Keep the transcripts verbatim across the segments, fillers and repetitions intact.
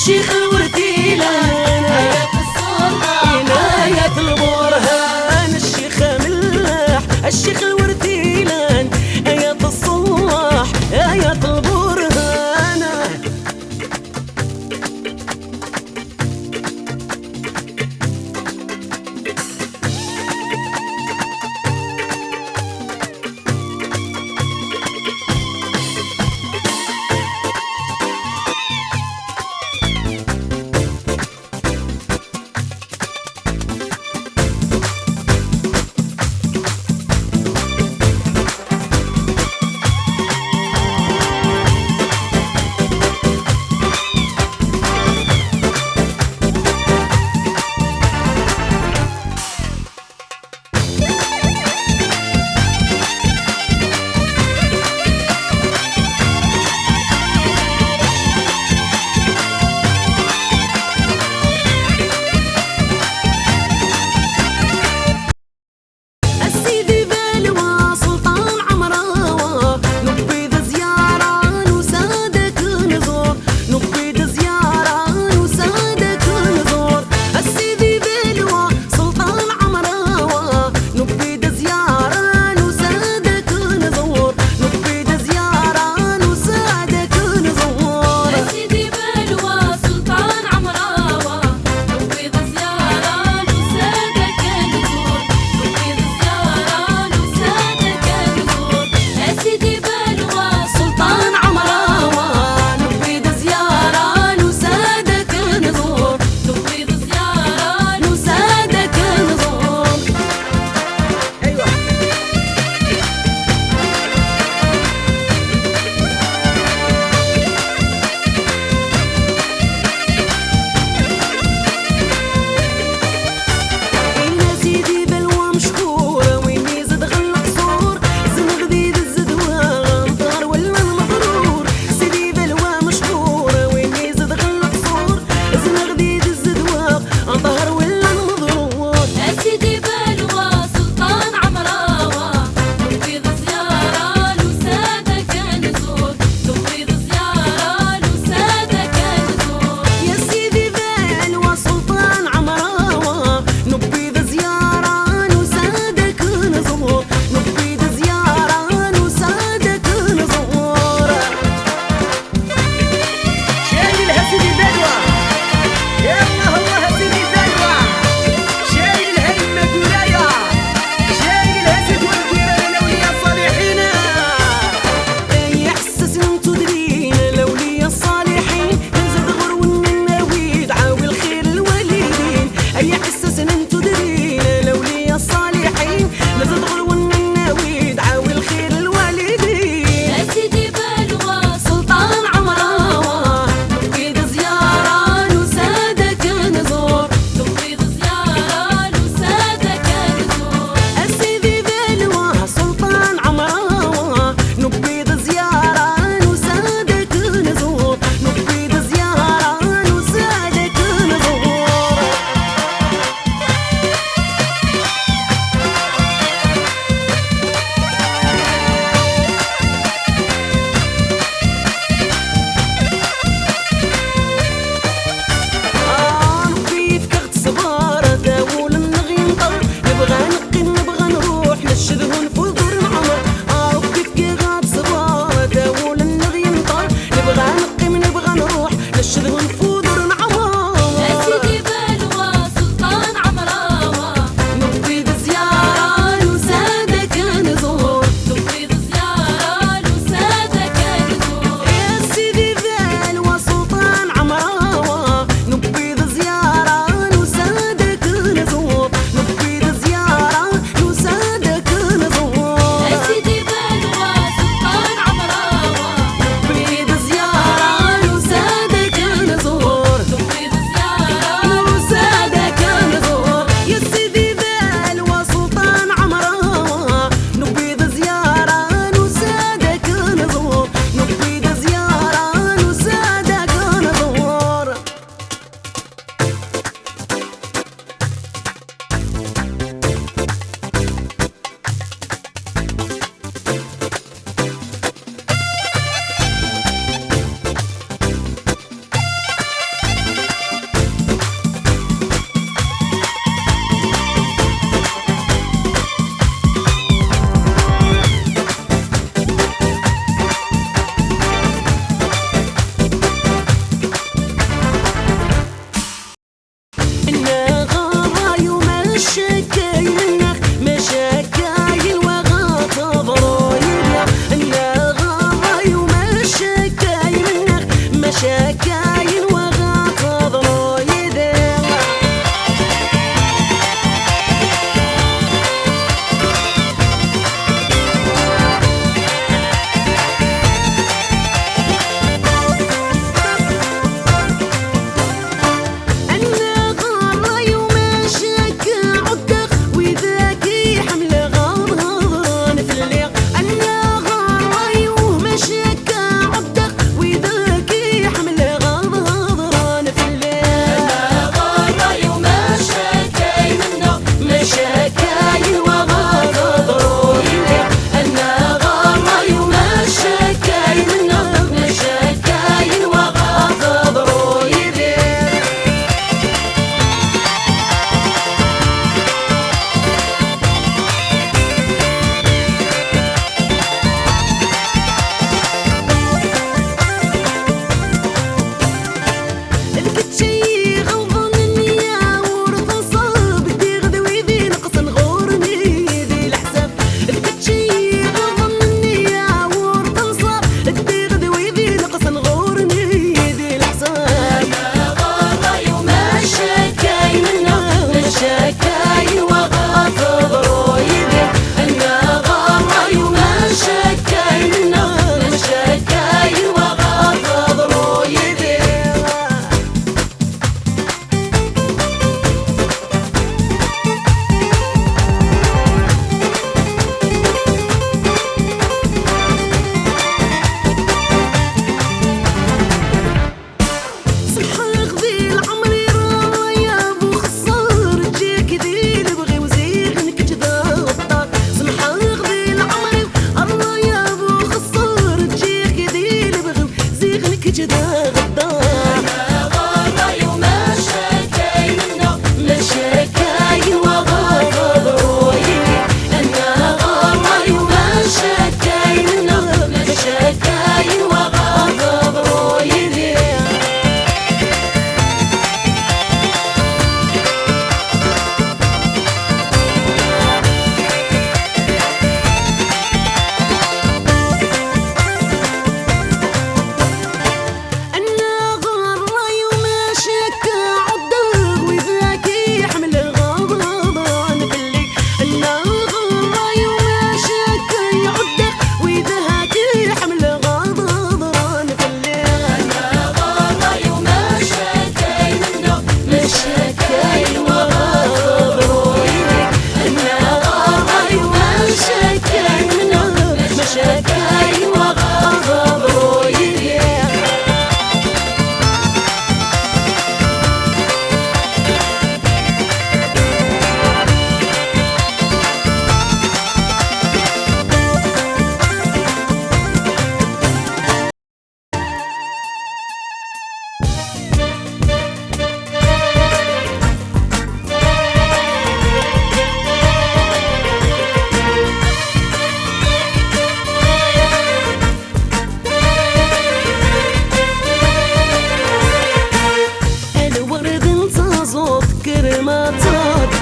الشيخ الورثيلان، آية السلطان، عناية البرهان، الشيخ ملاح، الشيخ الورثيلان، آية الصلاح، آية البرهان.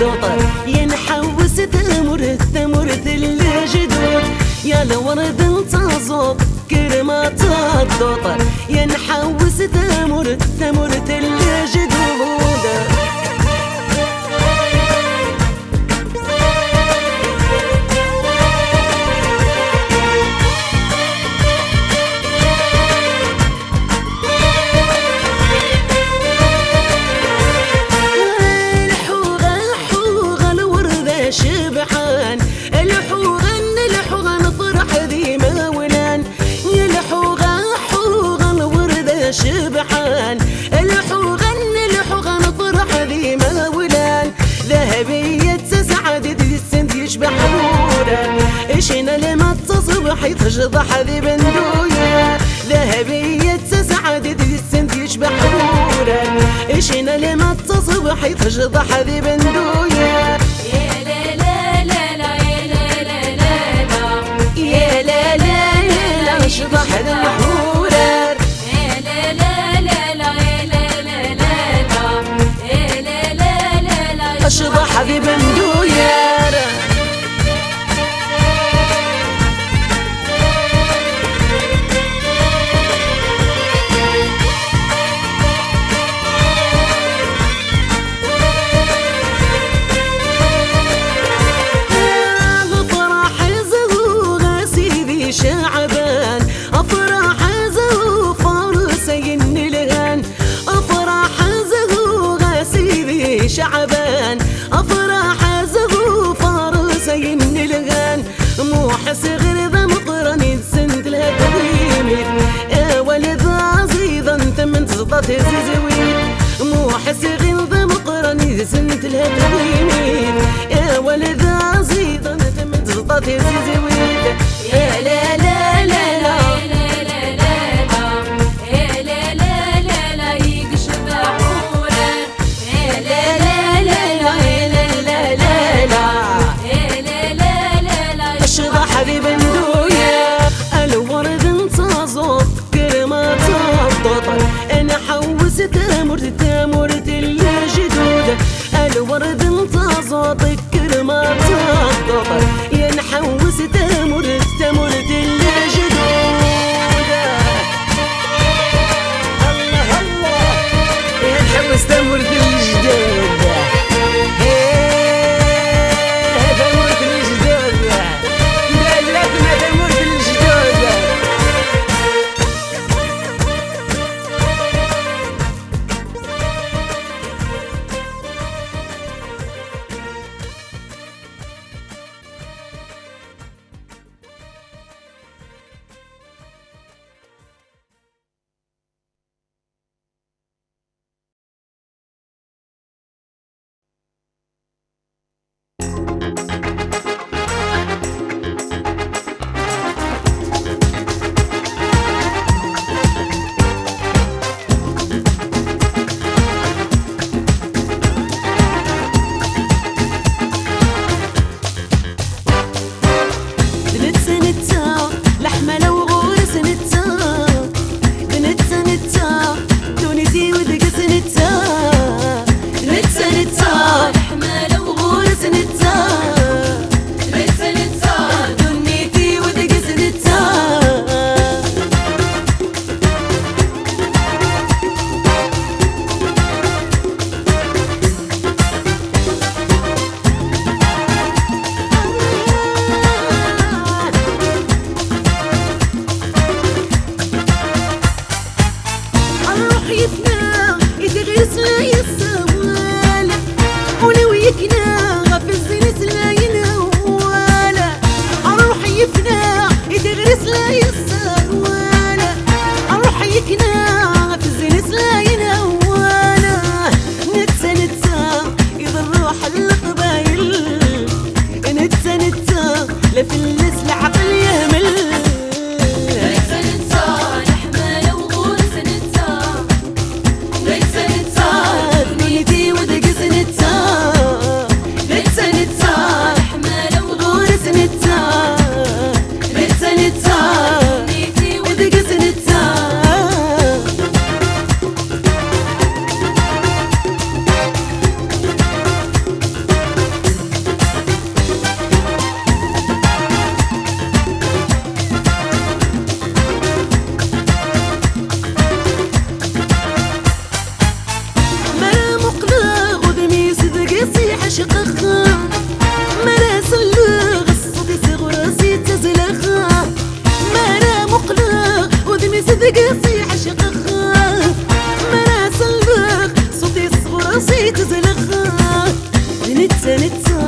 يا نحوس تمر، تمر ثلج دود، يا الورد انت زوق كرمات الدوطر. يا نحوس تمر، تمر ثلج دود. الحوغة، حوغة الوردة شبحان، الحوغة، الحوغة نفرح ذي مولان. يا الحوغة، حوغة الوردة شبحان، الحوغة، الحوغة نفرح ذي مولان. ذهبية سعادة ذي السند يشبح حورة، إشينا لما تصبح يتجضح ذي بندوية. ذهبية سعادة ذي السند يشبح حورة، إشينا لما تصبح يتجضح ذي بندوية. يا لا لا لا لا، يا لا لا لا لا، يا لا لا لا لا، شبح ذي الحورة. أشبح ذي بندوير. أفراح زهور سيدي شعبان، أفراح زهور فارس ينلغان، أفراح زهور سيدي شعبان، أفراح زهور فارس ينلغان. موحس غير ذا مقرن يتسند لها تقيمي، أول ذا زيد أنت من تزبط زيزوي. موحس غير ذا مقرن يتسند لها تقيمي، أول ذا زيد أنت من تزبط زيزوي. يا لا لا لا لا. لا لا لا لا، يقش ذا حوران. لا لا لا لا، لا لا لا لا. لا لا لا لا لا، اشرح ذي بندوية. الورد انت زوط، كرمات الضوط. انا حوست تمرت، تمرت الجدود. الورد انت زوط، كرمات الضوط. يا نحوس تمرت، تمرت الجدود. الله الله. يا نحوس تمرت الجدود. إيه، تمرت الجدود. لا، لا، تمرت الجدود. Cqeɣ, mara selleɣ ṣṣut-is ɣur-s yettazleɣ, mara muqleɣ udem-is deg-s iɛceqeɣ, mara selleɣ ṣṣut-is ɣur-s yettazleɣ. D netta, netta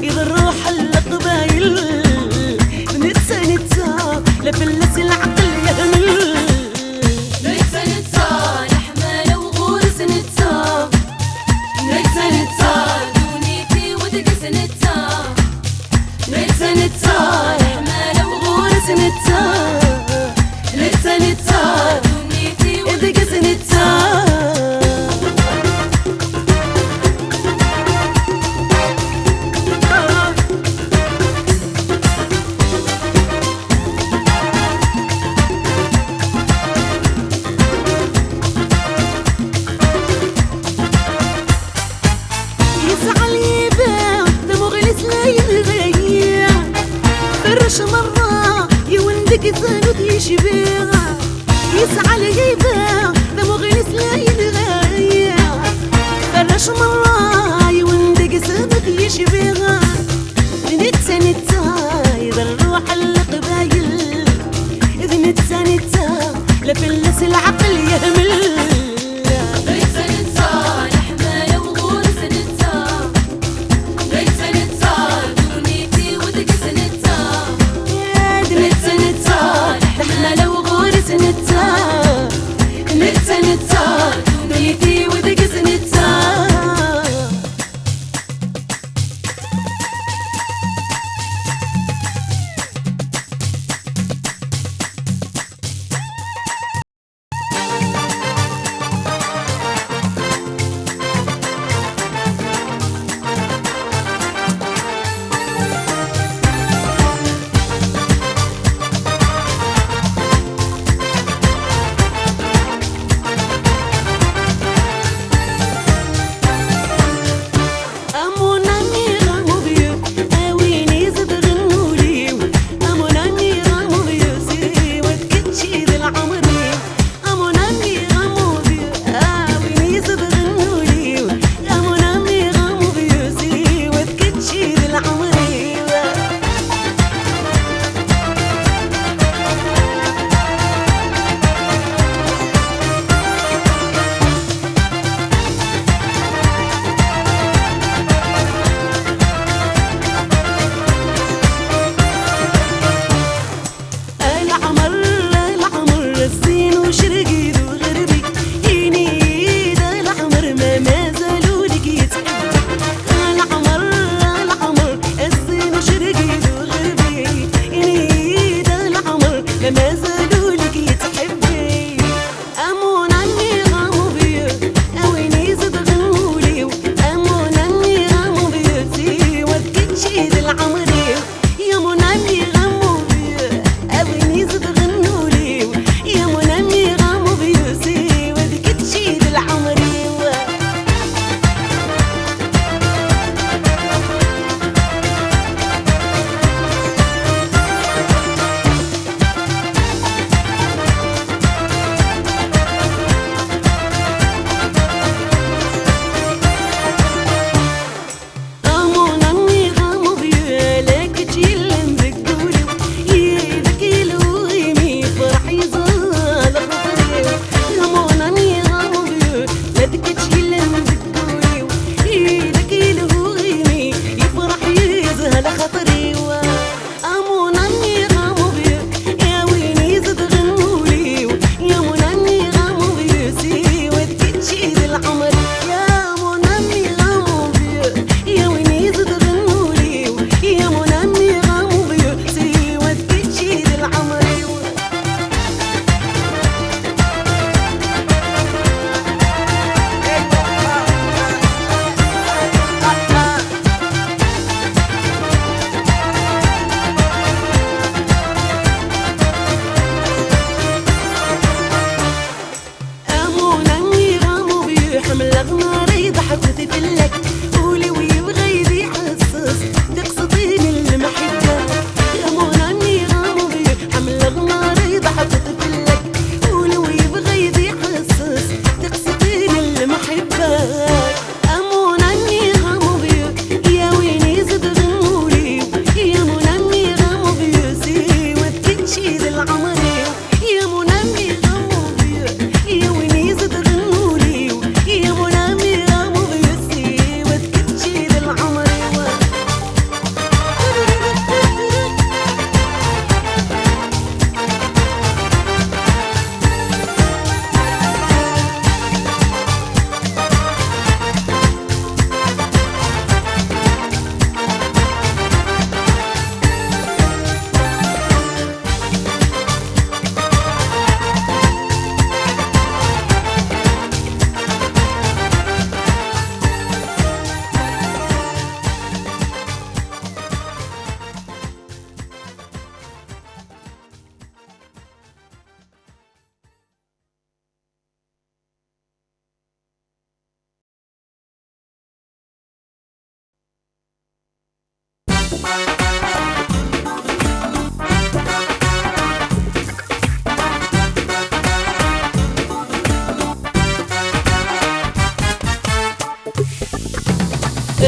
i d ṛṛuḥ n leqbayel, d netta, netta la fell-as leɛqel yehmel. Netta, netta leḥmala-w ɣur-s netta, netta, netta ddunit-iw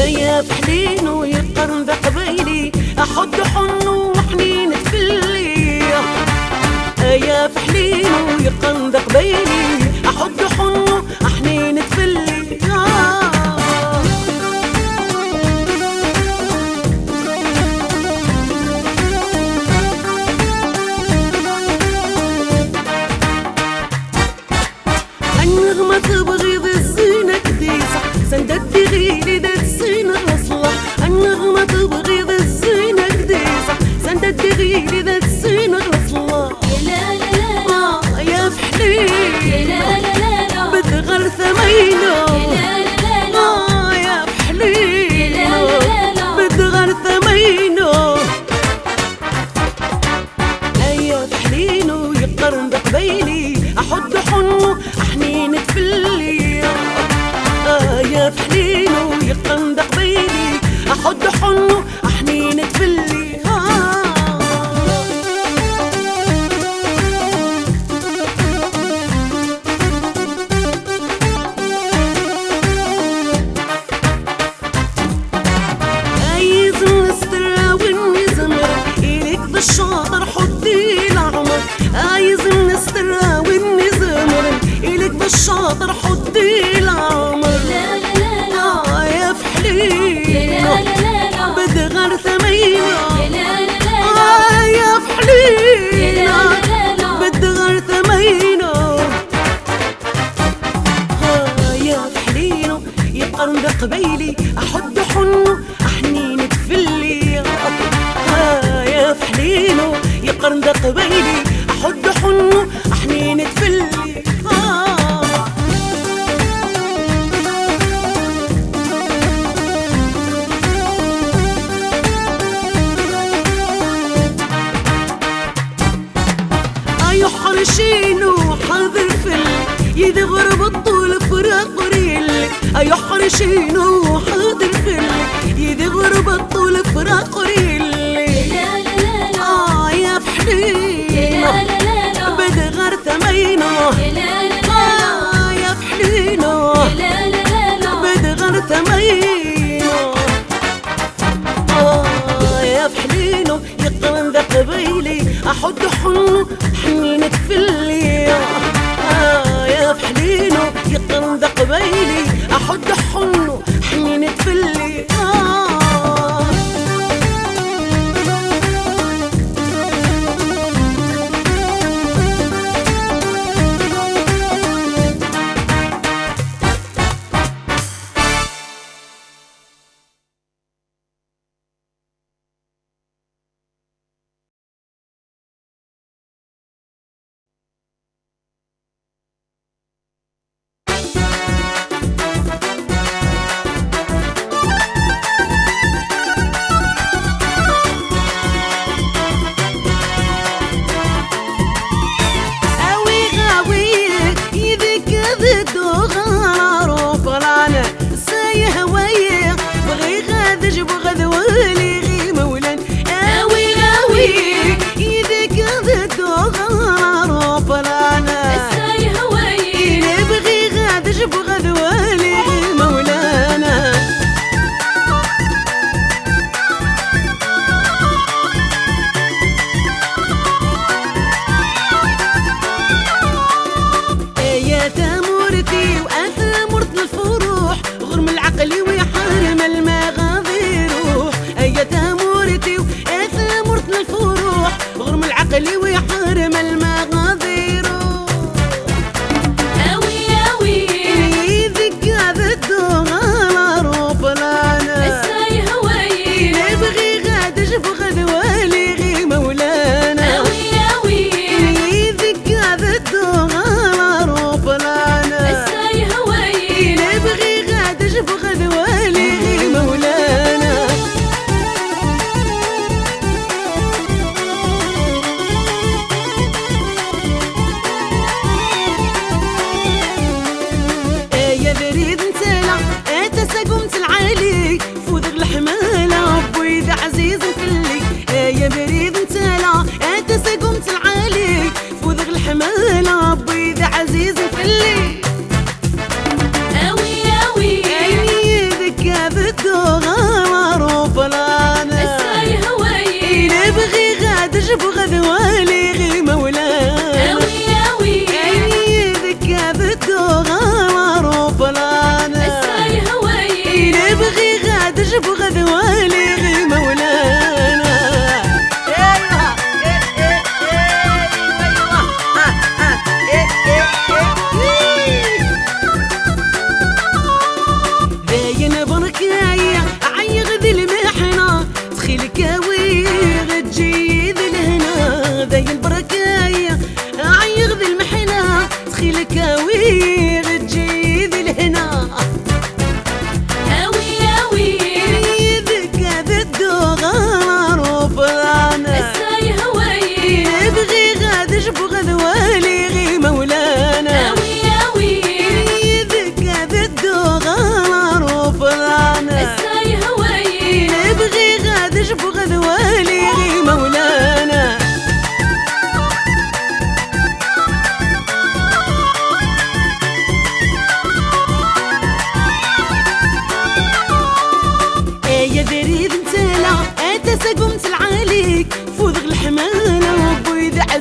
Ay afeḥlinu yeqqaren d aqbayli, aḥuddu ḥunnu ḥninet fell-i. Ay afeḥlinu yeqqaren d aqbayli, aḥuddu ḥunnu ḥninet fell-i. Anneɣ ma tebɣiḍ zzin-ak d iseḥ, sanda d-iɣili d ad ssineɣ leṣlaḥ. Anneɣ ma tebɣiḍ zzin-ak d iseḥ, sanda d-iɣili d ad ssineɣ leṣlaḥ. Ah, ya feḥlinu, bedd ɣer tama-inu. Ah, ya feḥlinu, bedd ɣer tama-inu. Ay afeḥlinu yeqqaren d aqbayli, aḥuddu ḥunnu ḥninet fell-i. Ay afeḥlinu yeqqaren d aqbayli, aḥuddu ḥunnu ḥninet fell-i. Ay izem n s terrawin izemren, ili-k d ccaṭer ḥuddi leɛmer. Ay izem n s terrawin izemren, ili-k d ccaṭer ḥuddi leɛmer. Ay afeḥlinu, bedd ɣer tama-inu. Ay afeḥlinu, bedd ɣer tama-inu. Ay afeḥlinu yeqqaren d aqbayli, aḥuddu ḥunnu ḥninet fell-i. Ay afeḥlinu yeqqaren d aqbayli, aḥuddu ḥunnu ḥninet fell-i. Ay uḥric-inu ḥader fell-i, yid-i ɣer beṭṭu lefraq ur yelli. Ay uḥric-inu ḥader fell-i, yid-i ɣer beṭṭu lefraq ur yelli. Ay afeḥlinu, bedd ɣer tama-inu. Ay afeḥlinu, bedd ɣer tama-inu. Ay afeḥlinu yeqqaren d aqbayli, aḥuddu ḥunnu ḥninet fell-i. Ay afeḥlinu yeqqaren d aqbayli, aḥuddu ḥunnu ḥninet fell-i.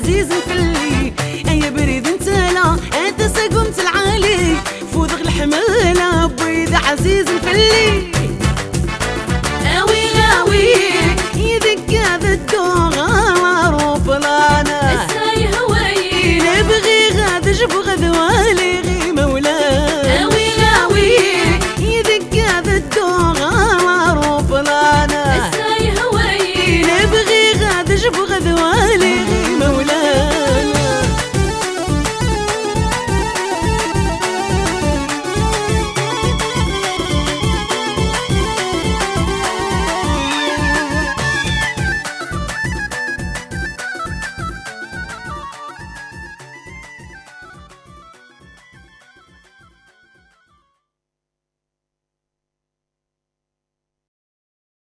ɛzizen fell-i. Ay abrid n tala, a tasagumt lɛali, fudeɣ leḥmala n wid ɛzizen fell-i.